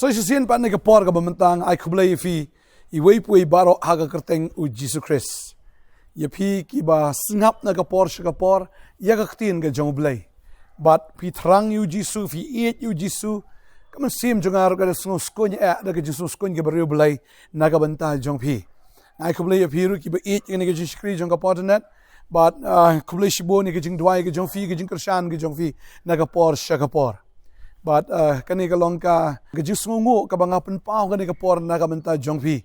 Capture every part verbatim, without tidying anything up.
So shisien pat ha kane ka por kaba mynta nga ai khublei ïa phi, iwei pa iwei baroh ha ka kyrteng u Jisu Khrist. Ïa phi kiba sngap na ka por sha ka por ïa ka ktien ka jong u Blei. Bad phi thrang ïa u Jisu, phi ïeit ïa u Jisu, ka mynsiem jong nga ruh ka da sngewskhem eh da ka jingsngewskhem kaba riewblei na ka bynta jong phi. Nga ai khublei ïa phi ruh kiba ïeit ïa kane ka jingshakri jong ka Portanet. Bad, ah, khublei shibun ïa ka jingduwai ka jong phi, ka jingkyrshan ka jong phi na ka por sha ka por. Bad, ah, kane ka long ka, ka jingsngewnguh kaba nga pynpaw ha kane ka por na ka bynta jong phi.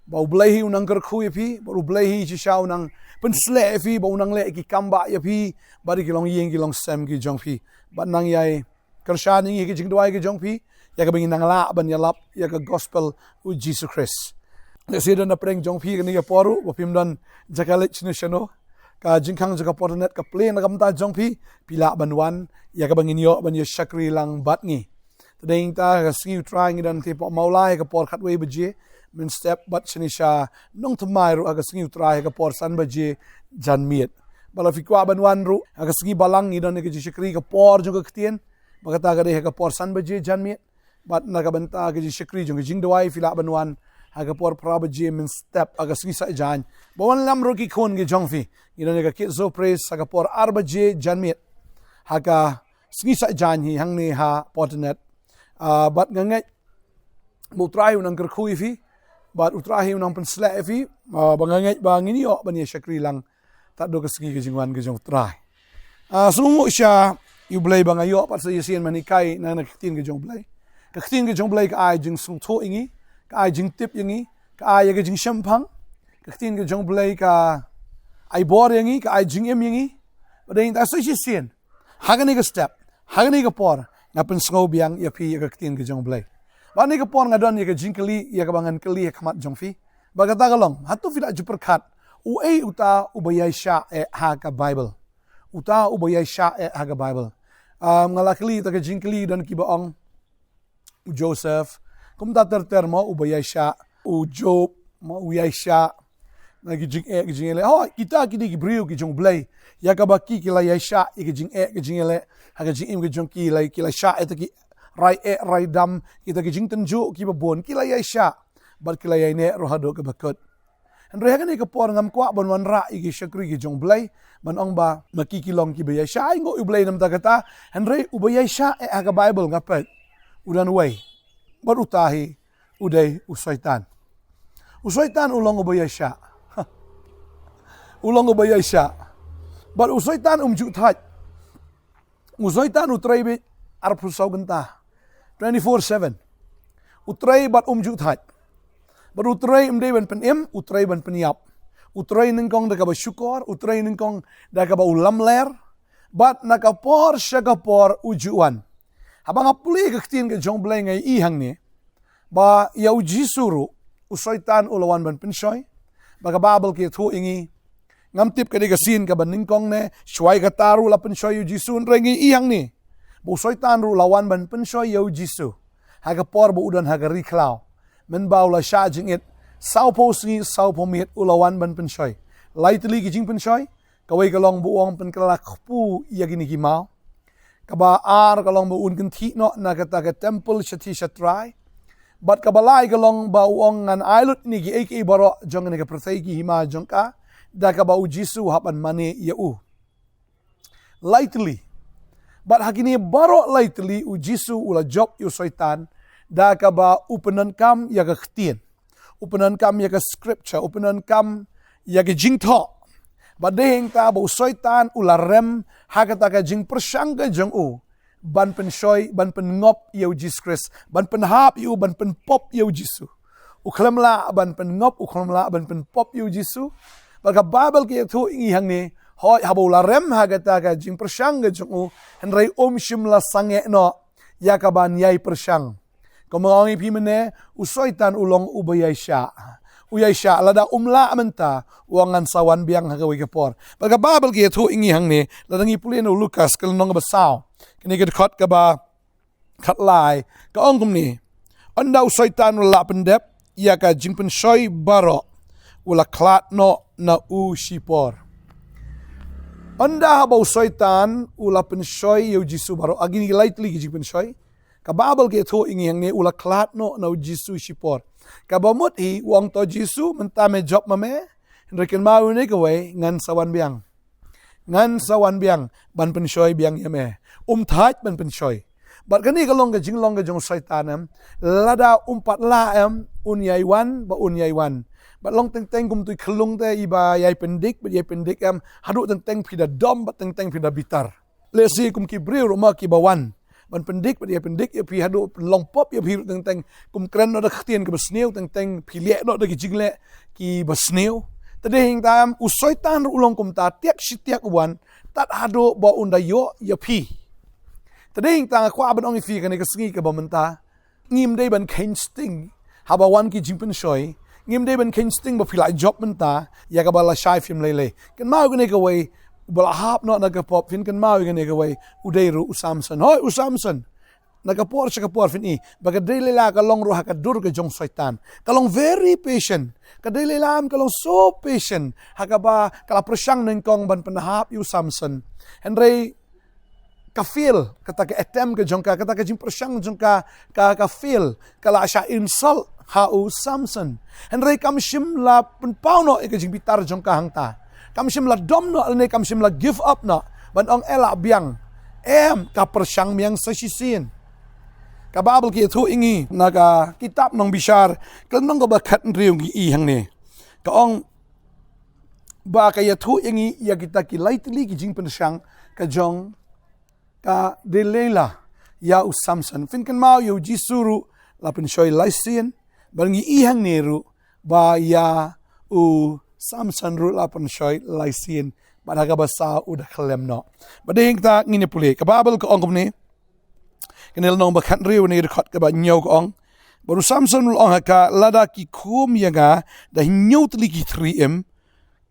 Ba u Blei hi u nang kyrkhu ïa phi, ba u Blei hi shisha u nang pynsleh ïa phi, ba u nang leh ki kam ba ïa phi, bad ïa ki longïing ki longsem ki jong phi. Bad nang ïai kyrshan ïa ngi ha ka jingduwai ka jong phi, ïa kaba ngin nang lah ban ïalap ïa ka gospel u Jisu Khrist. Lehse don na pdeng jong phi ha kane ka por ruh, ba phim don jaka leit shano shano. Ka jingkhang jong ka Portanet ka plie na ka bynta jong phi, phi lah ban wan, ïa kaba ngin ïoh ban ïa shakri lang bad ngi. Te dei nangta ha ka sngi U Trai ngi don te hapoh Mawlai ha ka por khatwei baje mynstep, bad shane sha Nongthymmai ruh ha ka sngi U Trai ha ka por san baje janmiet. Bad lada phi kwah ban wan ruh, ha ka sngi Balang ngi don ha ka jingshakri ka por jong ka ktien, bad kata ka dei ha ka por san baje janmiet. Bad na ka bynta ka jingshakri jong ka jingduwai phi lah ban wan ha ka por phra baje mynstep ha ka sngi Saitjaiñ. Bad wallam ruh ki khun ki jong phi, ngi don ha ka Kids' Praise ha ka por ar baje janmiet ha ka sngi Saitjaiñ hi hangne ha Portanet. Ah, bad nga ngeit ba U Trai u nang kyrkhu ïa phi, bad U Trai u nang pynsleh ïa phi, ah, bad nga ngeit ba ngin ïoh ban ïa shakri lang tad haduh ka sngi ka jingwan ka jong U Trai. Ah, sngewbha sha ïa U Blei ba nga ïoh pat sa shisien ban hikai na, na ka ktien ka jong U Blei. Ka ktien ka jong U Blei ka ai jingsngewthuh ïa ngi, ka ai jingtip ïa ngi, ka ai ïa ka jingshemphang. Ka ktien ka jong U Blei ka ai bor ïa ngi, ka ai jingim ïa ngi. Bad dei nangta sa shisien ha kane ka step, ha kane ka por, nga pynsngew biang ïa phi ïa ka ktien ka jong U Blei. Bad ha kane ka por nga don ïa ka jingkylli ïa kaba ngan kylli ha khmat jong phi. Bad kata ka long, hato phi la ju pyrkhat uei uta uba ïaishah eh ha ka Baibl? Uta uba ïaishah eh ha ka Baibl. Um, nga la kylli ïa ka jingkylli, don kiba ong u Joseph, kumta ter ter mo uba ïaishah, u Job mo u ïaishah. Na ki jingeh ki jingïaleh, hooid, kita ki dei ki briew ki jong U Blei, ïa kaba ki, ki la ïaishah ïa ki jingeh ki jingïaleh ha ka jingim ka jong ki, la, ki la shah ïa kita ki rai eh rai dam, kita ki jingtynjuh kiba bun, ki la ïaishah, bad ki la ïaineh ruh haduh kaba kut. Hynrei ha kane ka por ngam kwah ban wanrah ïa ki shakri ki jong U Blei ban ong ba ma ki ki long kiba ïaishah. Ainguh ïa U Blei namar kata. Hynrei uba ïaishah eh ha ka Baibl nga peit u don uwei, bad uta hi u dei u Soitan. U Soitan u long uba ïaishah. U long uba ïaishah. Bad u Soitan um ju thait. U Soitan u trei beit arphew saw kynta, twenty-four seven. U trei bad um ju thait. Bad u trei ym dei ban pynim, u trei ban pynïap. U trei nyngkong da kaba shukor, u trei nyngkong da kaba u lamler. Bad na ka por sha ka por u ju wan. Haba nga pule ka ktien ka jong U Blei nga ïohi hangne ba ïa u Jisu ruh u Soitan u la wan ban pynshoi. Ba ka Baibl ka ïathuh ïa ngi, ngam tip ka dei ka sien kaba nyngkong ne shwa ïa kata ruh la pynshoi ïa u Jisu, hynrei ngi ïohi hangne ba u Soitan ruh la wan ban pynshoi ïa u Jisu ha ka por ba u don ha ka ri khlaw. Mynba u la shah jingit sawphew sngi sawphew miet, u la wan ban pynshoi. Lai tylli ki jingpynshoi. Kawei ka long ba u ong pynkylla kpu ïa kine ki maw. Kaba ar ka long ba un kynthih noh na kata ka temple shathie shatrai. Bad kaba lai ka long ba u ong ngan ai lut ïa kiei kiei baroh jong kane ka pyrthei, ki hima jong ka, da kaba u Jisu u hap ban mane ïa u. Lai tylli. Bad ha kine baroh lai tylli u Jisu u la jop ïa u Soitan da kaba u pyndonkam ïa ka ktien, u pyndonkam ïa ka scripture, u pyndonkam ïa ka jingthoh. Bad dei hangta ba u Soitan u la rem ha kata ka jingpyrshang ka jong u ban pynshoi, ban pynngop ïa u Jisu Khrist, ban pynhap ïa u, ban pynpop ïa u Jisu. U khlem lah ban pynngop, u khlem lah ban pynpop ïa u Jisu. Bad ka Baibl ka ïathuh ïa ngi hangne, hooid, haba u la rem ha kata ka jingpyrshang ka jong u, hynrei um shym la sangeh noh ïa ka ban ïai pyrshang. Kumba nga ong ïa phi mynne, u Soitan u long uba ïaishah. U ïaishah, lada um lah mynta, u ong ngan sa wan biang ha kawei ka por. Bad ka Baibl ka ïathuh ïa ngi hangne, lada ngi pule na u Lukas ka lynnong kaba saw, kane ka dkhot kaba khatlai, ka ong kumne: Ynda u Soitan u la lah pyndep ïa ka jingpynshoi baroh, u la khlad noh na u shipor. Ynda haba u Soitan u la pynshoi ïa u Jisu baroh, ha kine ki lai tylli ki jingpynshoi, Ka Baibl ka ïathuh ïa ngi hangne u la khlad noh na u Jisu shipor. Kaba mut hi u ong to Jisu mynta me jop ma me. Hynrei kynmaw ïa une kawei ngan sa wan biang. Ngan sa wan biang ban pynshoi biang ïa me. Um thait ban pynshoi. Bad kane ka long ka jinglong ka jong Soitan em. Lada um pat lah em un ïai wan ba un ïai wan. Bad long teng teng kum tu i khyllung te iba ïai pyndik bad ïai pyndik em. Haduh teng teng phi da dom bad teng teng phi da bitar. Lehse kum ki briew ruh ma kiba wan ban pyndik bad ïa pyndik ïa phi haduh pynlong pop ïa phi ruh teng teng kum kren noh da ka ktien kaba sniew teng teng phi leh noh da ki jingleh kiba sniew. Te dei hangta em u Soitan ruh u long kumta tiak shi tiak u wan tad haduh ba un da ïoh ïa phi. Te dei hangta nga kwah ban ong ïa phi kane ka sngi kaba mynta. Ngim dei ban kheiñ sting haba wan ki jingpynshoi. Ngim dei ban kheiñ sting ba phi la jop mynta ïa kaba lashai phim lei lei. Kynmaw ïa kane kawei uba la hap noh na ka pop phin kynmaw ïa kane kawei u dei ruh u Samson. Hoi u Samson. Na ka por sha ka por phin i ba ka Delilah ka long ruh ha ka dur ka jong Soitan. Ka long very patient. Ka Delilah em ka long so patient ha kaba ka la pyrshang nyngkong ban pynhap ïa u Samson. Hynrei ka fail kata ka attempt ka jong ka, kata ka jingpyrshang jong ka, ka, ka fail, ka la shah insult ha u Samson. Hynrei kam shym la pynpaw noh ïa ka jingbitar jong ka hangta. Kam shym la dom noh lane kam shym la give up noh ban ong eh lah biang. Em, ka pyrshang biang sa shisien. Ka Baibl ka ïathuh ïa ngi na ka kitab Nongbishar ka lynnong kaba khathynriew ngi i hangne. Ka ong ba ka ïathuh ïa ngi ïa kita ki lai tylli ki jingpynshang ka jong ka Delilah ïa u Samson. Phin kynmaw ïa u Jisu ruh la pynshoi lai sien bad ngi i hangne ruh ba ïa u Samson ruh la pynshoi lai sien bad ha kaba saw u da khlem noh. Bad dei hangta ngin ïa pule ka Baibl ka ong kumne. Kane lynnong ba khathynriew ne dkhot kaba hynñiew ka ong. Bad u Samson u la ong ha ka lada ki khum ïa nga da hynñiew tylli ki thri im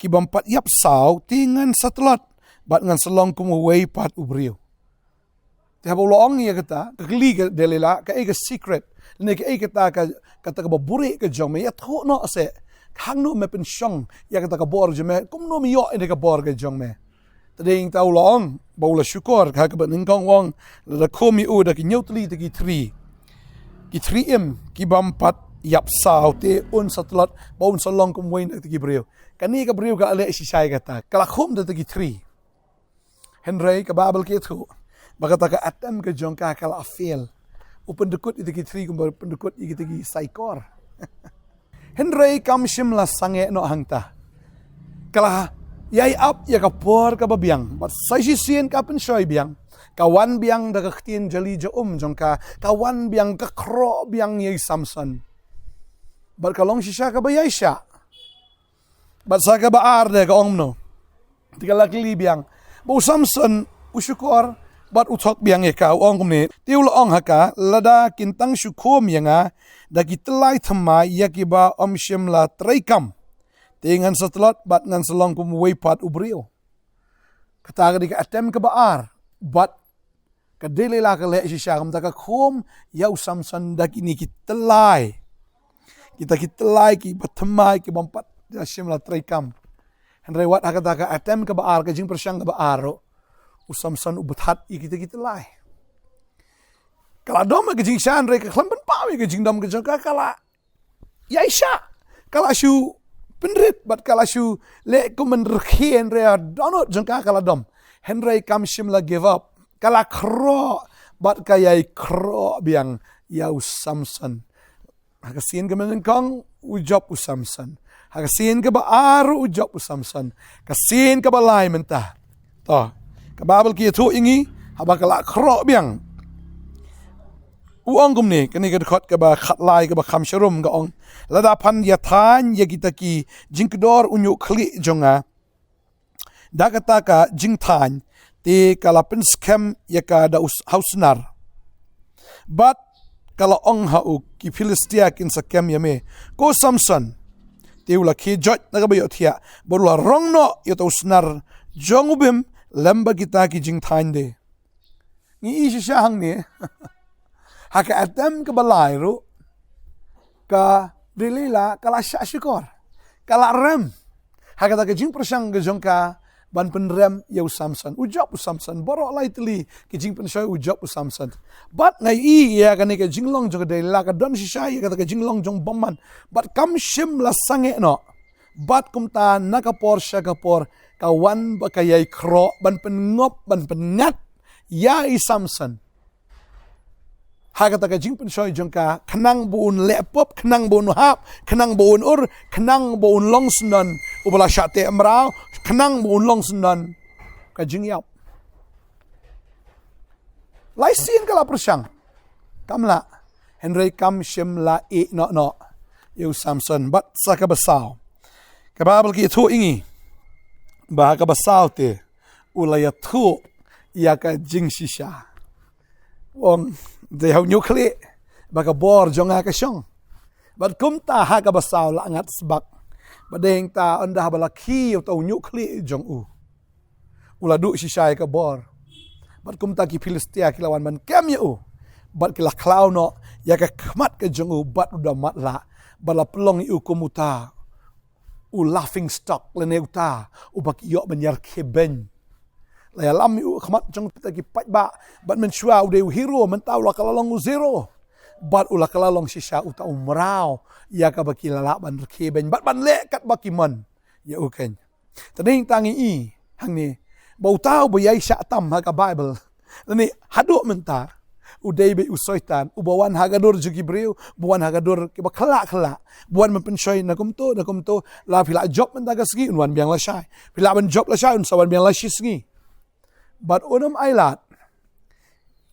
ki bym pat ïap saw te ngan sa tlot bad ngan sa long kum uwei pat u briew. Te haba u la ong ïa kata ka kylli ka Delilah kaei ka secret ne kaei kata ka kata kaba buhrieh ka jong me ïathuh noh se. Hangno me pynshong ïa kata ka bor jong me kumno me ïoh ïa ka bor ka jong me. Te dei hangta u la ong ba u la shukor ha kaba nyngkong u ong lada khum ïa u da ki hynñiew tylli te ki thri. Ki thri im ki bym pat ïap saw te un sa tlot ba un sa long kum uwei na te ki briew. Kane ka briew ka la leh shisha ïa kata ka la khum da te ki thri. Hynrei ka Baibl ka ïathuh ba kata ka attempt ka jong ka ka la fail. U pyndykut ïa te ki thri kumba pyndykut ïa te ki saikor. Hynrei kam shym la sangeh noh hangta. Ka la ïai ap ïa ka por kaba biang bad sa shisien ka pynshoi biang. Ka wan biang da ka ktien jali ja um jong ka, ka wan biang ka khroh biang ïa i Samson. Bad ka long shisha kaba ïaishah. Bad sa kaba ar de ka ong kumno. Te ka la kylli biang ba u Samson u shukor bad u thok biang ïa ka u ong kumne. Te u la ong ha ka lada kin tang shu khum ïa nga da ki tyllai thymmai ïa kiba ym shym la trei kam. Te ngan sa tlot bad ngan sa long kum uwei pat u briew. Kata ka dei ka attempt kaba ar bad ka Delilah ka leh shisha kumta ka khum ïa u Samson da kine ki tyllai. Kita ki tyllai kiba thymmai ki bym pat ïa shim la trei kam. Hynrei wat ha kata ka attempt kaba ar ka jingpyrshang kaba ar ruh u Samson u bthat ïa kita ki tyllai. Ka la dom ka jingshisha hynrei ka khlem pynpaw ïa ka jingdom ka jong ka ka la ïaishah. Ka la shu pynrit bad ka la shu leh kum ban rkhie hynrei ha dohnud jong ka ka la dom. Hynrei kam shym la give up. Ka la khroh bad ka ïai khroh biang ïa u Samson. Ha ka sien kaba nyngkong u jop u Samson. Ha ka sien kaba ar u jop u Samson. Ka sien kaba lai mynta. To ka Baibl ka ïathuh ïa ngi haba ka la khroh biang. U ong kumne kane ka dkhot kaba khatlai kaba kham sharum ka ong. Lada phan ïa thaiñ ïa kita ki jingkdor u ñiuh khlieh jong nga da kata ka jingthaiñ te ka la pynskhem ïa ka da u snar. Bad ka la ong ha u ki Philistia kin sa kem ïa me ko Samson. Te u la khie joit na kaba ïohthiah bad u la rong noh ïa uta u snar jong u bim lem bad kita ki jingthaiñ de. Ngi i shisha hangne ha ka attempt kaba lai ruh ka Delilah ka la shah shukor ka la rem ha kata ka jingpyrshang ka jong ka ban pynrem ïa u Samson. U jop u Samson, baroh lai tylli ki jingpynshoi u jop u Samson. Bad nga ïohi ïa kane ka jinglong jong ka Delila, ka don shisha ïa kata ka jinglong jong bymman. Bad kam shym la sangeh noh. Bad kumta na ka por sha ka por, ka wan bad ka ïai khroh ban pynngop, ban pynngat ïa i Samson. Ha kata ka jingpynshoi jong ka, khnang ba un leh pop, khnang ba un hap, khnang ba un ur, khnang ba un long syndon uba la shah teh mraw, khnang ba un long syndon ka jingïap. Lai sien ka la pyrshang. Kam lah. Hynrei kam shym la ïeh noh noh ïa u Samson. Bad sa kaba saw, ka Baibl ka ïathuh ïa ngi ba ha kaba saw te u la ïathuh ïa ka jingshisha. U ong, dei ha u ñiuhkhlieh ba ka bor jong nga ka shong. Bad kumta ha kaba saw la ngat sbak. Bad dei hangta ynda haba la khie ïa uta u ñiuhkhlieh jong u, u la duh shisha ïa ka bor. Bad kumta ki Philistia ki la wan ban kem ïa u. Bad ki la khlaw noh ïa ka khmat ka jong u, bad u da matlah. Bad la pynlong ïa u kum uta u laughing stock, lane uta uba ki ïoh ban ïarkhie beiñ. La ïalam ïa u ha khmat jong kita ki paidbah, bad mynshuwa u dei u hero, mynta u la kylla long u zero. Bad u la kylla long shisha uta u mraw ïa kaba ki la lah ban rkhie beiñ bad ban leh katba ki mon ïa u keiñ. Te dei hangta ngi ïohi hangne ba uta uba ïai shah tam ha ka Baibl, lane haduh mynta, u dei beit u Soitan uba wan ha ka dur jong ki briew, ba wan ha ka dur kiba khyllah khyllah, ba wan ban pynshoi na kumto na kumto. La phi lah jop mynta ka sngi, un wan biang lashai. Phi lah ban jop lashai, un sa wan biang la shi sngi. Bad un ym ailad.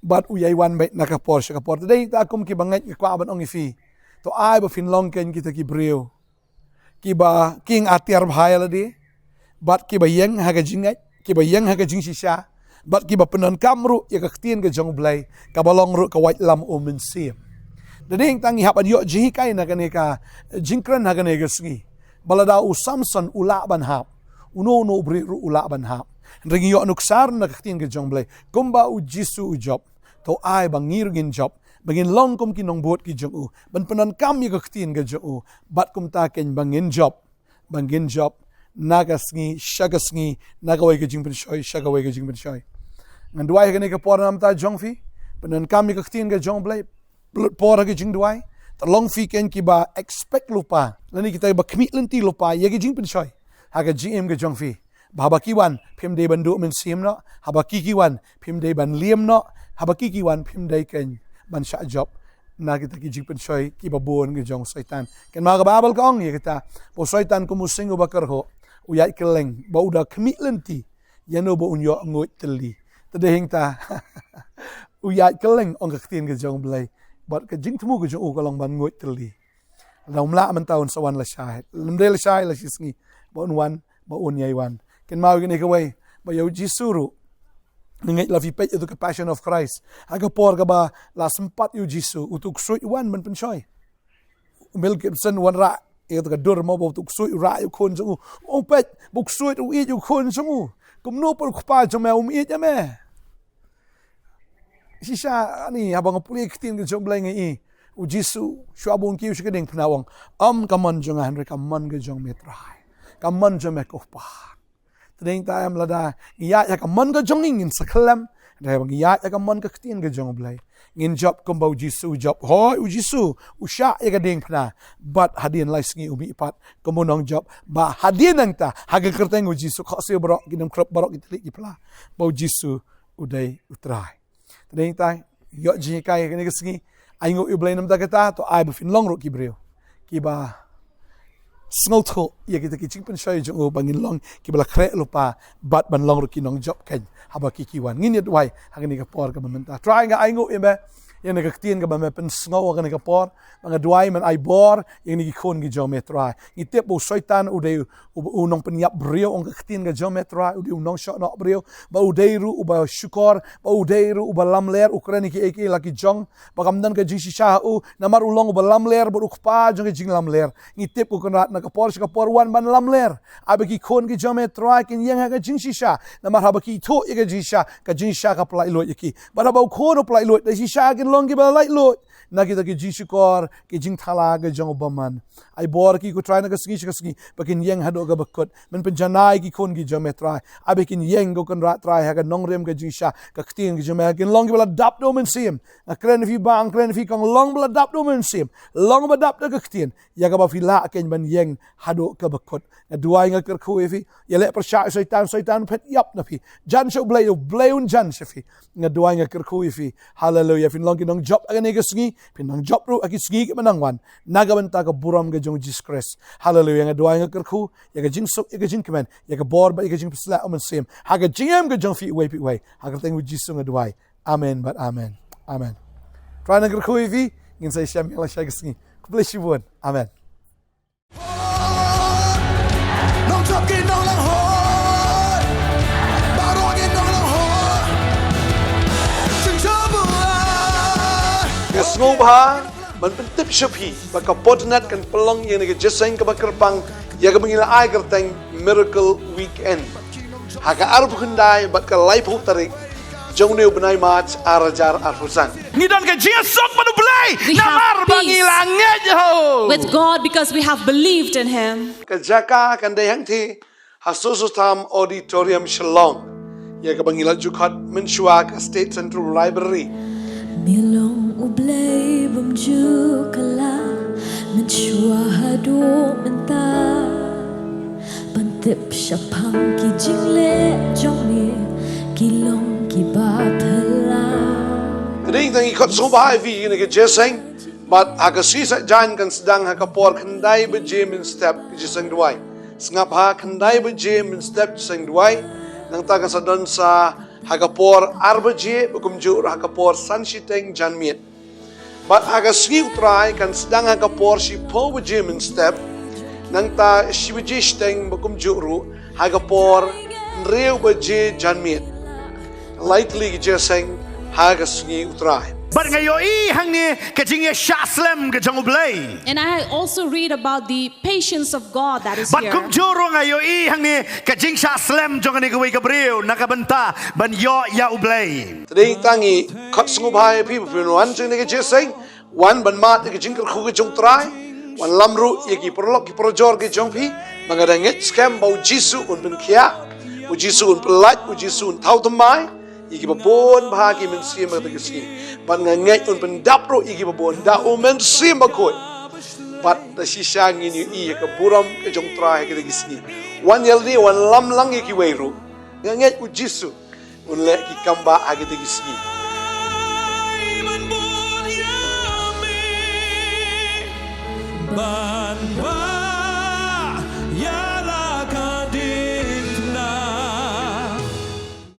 Bad u ïai wan beit na ka por sha ka por. Te dei hangta kum kiba ngeit nga kwah ban ong ïa phi, to ai ba phin long keiñ kita ki briew kiba kieng atiar bha ïa lade, bad kiba ïeng ha ka jingngeit, kiba ïeng ha ka jingshisha, bad kiba pyndonkam ruh ïa ka ktien ka jong U Blei, kaba long ruh ka waitlam U Mynsiem. Te dei hangta ngi hap ban ïoh jinghikai na kane ka jingkren ha kane ka sngi, ba lada u Samson u lah ban hap, uno uno u briew ruh u lah ban hap. Hynrei ngi ïoh nuksa na ka ktien ka jong U Blei, kumba U Jisu u jop, to ai ba ngi ruh ngin jop, ba ngin long kum ki nongbud ki jong u, ban pyndonkam ïa ka ktien ka jong u. Bad kumta keiñ ba ngin jop, ba ngin jop na ka sngi sha ka sngi, na kawei ka jingpynshoi sha kawei ka jingpynshoi. Ngan duwai ha kane ka por namar ta jong phi, pyndonkam ïa ka ktien ka jong U Blei, lut por ha ka jingduwai. Te long phi keiñ kiba expect lypa, lane kita ba khmih lynti lypa ïa ka jingpynshoi ha ka jingim ka jong phi. Ba haba ki wan, phim dei ban duh mynsiem noh. Haba ki ki wan, phim dei ban liem noh. Haba ki ki wan, phim dei keiñ ban shah jop na kita ki jingpynshoi kiba bun ki jong u Soitan. Kynmaw ka Baibl ka ong ïa kita, ba u Soitan kum u sing uba kyrhuh, u ïaid kylleng, ba u da khmih lynti ïano ba un ïoh nguid tylli. Te dei hangta u ïaid kylleng, ong ka ktien ka jong U Blei, bad ka jingthmu ka jong u ka long ban nguid tylli. Lada um lah mynta, un sa wan lashai, lymde lashai, la shi sngi, ba un wan, ba un ïai wan. Kynmaw ïa kane kawei, ba ïa U Jisu ruh, nga ngeit la phi peit ïa uto ka Passion of Christ, ha ka por kaba la sympat ïa U Jisu, uto u ksuid u wan ban pynshoi. U Mel Gibson u wanrah ïa uto ka dur mo, ba uto u ksuid u rah ïa u khun jong u. U peit ba u ksuid u ïeit ïa u khun jong u. Kumno pat u kpa jong me um ïeit ïa me? Shisha ani, haba nga pule ïa ka ktien ka jong U Blei nga ïohi, U Jisu shuwa ba un kiew sha ka diengphna u ong, ym ka mon jong nga, hynrei ka mon ka jong me Trai. Ka mon jong me ko Pa. Te dei hangta em, lada ngi ïaid ha ka mon ka jong ngi, ngin sa khlem. Hynrei haba ngi ïaid ha ka mon ka ktien ka jong U Blei, ngin jop kumba U Jisu u jop. Hooid, U Jisu u shah ïa ka diengphna, bad hadien lai sngi u mihpat kum u nongjop. Ba hadien nangta, ha ka kyrteng U Jisu, khohsiew baroh ki nongkrup, baroh ki thylliej ki phla, ba U Jisu u dei U Trai. Te dei hangta, ïoh jinghikai ha kane ka sngi. Ai nguh ïa U Blei namar kata, to ai ba phin long ruh ki briew kiba sngewthuh ïa kita ki jingpynshoi jong u, ba ngin long kiba la khreh lypa, bad ban long ruh ki nongjop keiñ haba ki ki wan. Ngin ïa duwai ha kane ka por kaba mynta. Trai, nga ai nguh ïa me ïa kane ka ktien kaba me pynsngew ha kane ka por. Ba nga duwai men ai bor ïa kine ki khun ki jong me Trai. Ngi tip ba u Soitan u dei u, u nongpynïap briew, ong ka ktien ka jong me Trai, u dei u nongshohnoh briew. Ba u dei ruh uba shukor, ba u dei ruh uba lamler, u kren ïa kiei kiei la ki jong. Ba kam don ka jingshisha ha u, namar u long uba lamler bad u kpa jong ka jinglamler. Ngi tip, ko Kynrad, na ka por sha ka por wan ban lamler. Ai ba ki khun ki jong me Trai kin ïeng ha ka jingshisha. Namar haba ki ithuh ïa ka jingshisha, ka jingshisha ka pyllait luid ïa ki. Bad haba u khun u pyllait luid, da shisha kin long kiba lait luid. na kita ki jingshukor, ki jingthala ki jong u bymman. Ai bor ki ko Trai na ka sngi sha ka sngi, ba kin ïeng haduh kaba kut. Men pynjanai ki khun ki jong me Trai. Ai ba kin ïeng ko Kynrad Trai ha ka nongrim ka jingshisha, ka ktien ki jong me, kin long kiba la dap da u Mynsiem. Nga kren ïa phi Bah, nga kren ïa phi Kong, long ba la dap da u Mynsiem. Long ba dap da ka ktien. Ïa kaba phi lah kin ban ïeng haduh kaba kut. Nga duwai nga kyrkhu ïa phi. Ïaleh pyrshah Soitan, Soitan phet ïap na phi. Jan sha u Blei, u Blei un jan sha phi. Nga duwai nga kyrkhu ïa phi. Haleluya. Phin long ki nongjop ha kane ka sngi, phin nongjop ruh ha ki sngi kiban nang wan. Na ka bynta ka burom ka jong u Jisu Khrist. Haleluya. Nga duwai nga kyrkhu ïa ka jingsuk, ïa ka jingkmen, ïa ka bor bad ïa ka jingpynshlur u Mynsiem. Ha ka jingim ka jong phi uwei pa uwei. Ha ka kyrteng u Jisu nga duwai. Amen bad amen. Amen. Trai un kyrkhu ïa phi, ngin sa ïashem ïa la shai ka sngi. Khublei shibun. Amen. Nga sngewbha ban pyntip sha phi ba ka Podnet kan pynlong ïa kane ka jingïaseng kaba kyrpang ïa kaba ngi la ai kyrteng Miracle Weekend ha ka arphew khyndai bad ka laiphew tarik jong une u bnai March ar hajar arphew san. Ngi don ka jingïasuk bad u Blei namar ba ngi la ngeit ha u. With God because we have believed in him. Ka jaka kan dei hangtei ha Sossotham Auditorium Shillong, ïa kaba ngi la ju khot mynshuwa ka State Central Library. Me long u Blei bym ju kylla mynshuwa haduh mynta. Ban tip shaphang ki jingleh jong me ki long kiba phylla. Te dei tang ngi khot sngewbha ïa phi ïa kane ka jingïaseng. Bad ha ka sngi Saitjaiñ kan sdang ha ka por khyndai baje mynstep ka jingïaseng duwai. Sngap ha khyndai baje mynstep jingïaseng duwai. Nangta kan sa don sa ha ka por ar baje ba kumjuh ruh ha ka por san shiteng janmiet. Bad ha ka sngi U Trai kan sdang ha ka por shiphew baje mynstep. Nangta shi baje shiteng ba kumjuh ruh ha ka por hynriew baje janmiet. Lai tylli ki jingïaseng ha ka sngi U Trai. Bad nga ïohi hangne ka jingïashah slem ka jong U Blei. And I also read about the patience of God that is here. Bad kumjuh ruh nga ïohi hangne ka jingshah slem jong kane kawei ka briew na ka bynta ban ïoh ïa U Blei. Te dei tang ngi khot sngewbha ïa phi ba phin wan jong kane ka jingïaseng. Wan ban mad ïa ka jingkyrkhu ka jong U Trai. Wan lam ruh ïa ki paralok ki parajor ki jong phi. Ba nga dang ngeit skhem ba U Jisu un pynkhiah, U Jisu un pyllait, U Jisu un thaw thymmai ïa kiba bun bha ki mynsiem ha kata ka sngi. Bad nga ngeit un pyndap ruh ïa kiba bun da U Mynsiem Bakhuid. Bad da shisha ngin ïohi ïa ka burom ka jong U Trai ha kata ka sngi. Wan ïa lade, wan lam lang ïa kiwei ruh. Nga ngeit U Jisu un leh ki kam ba ha kata ka sngi.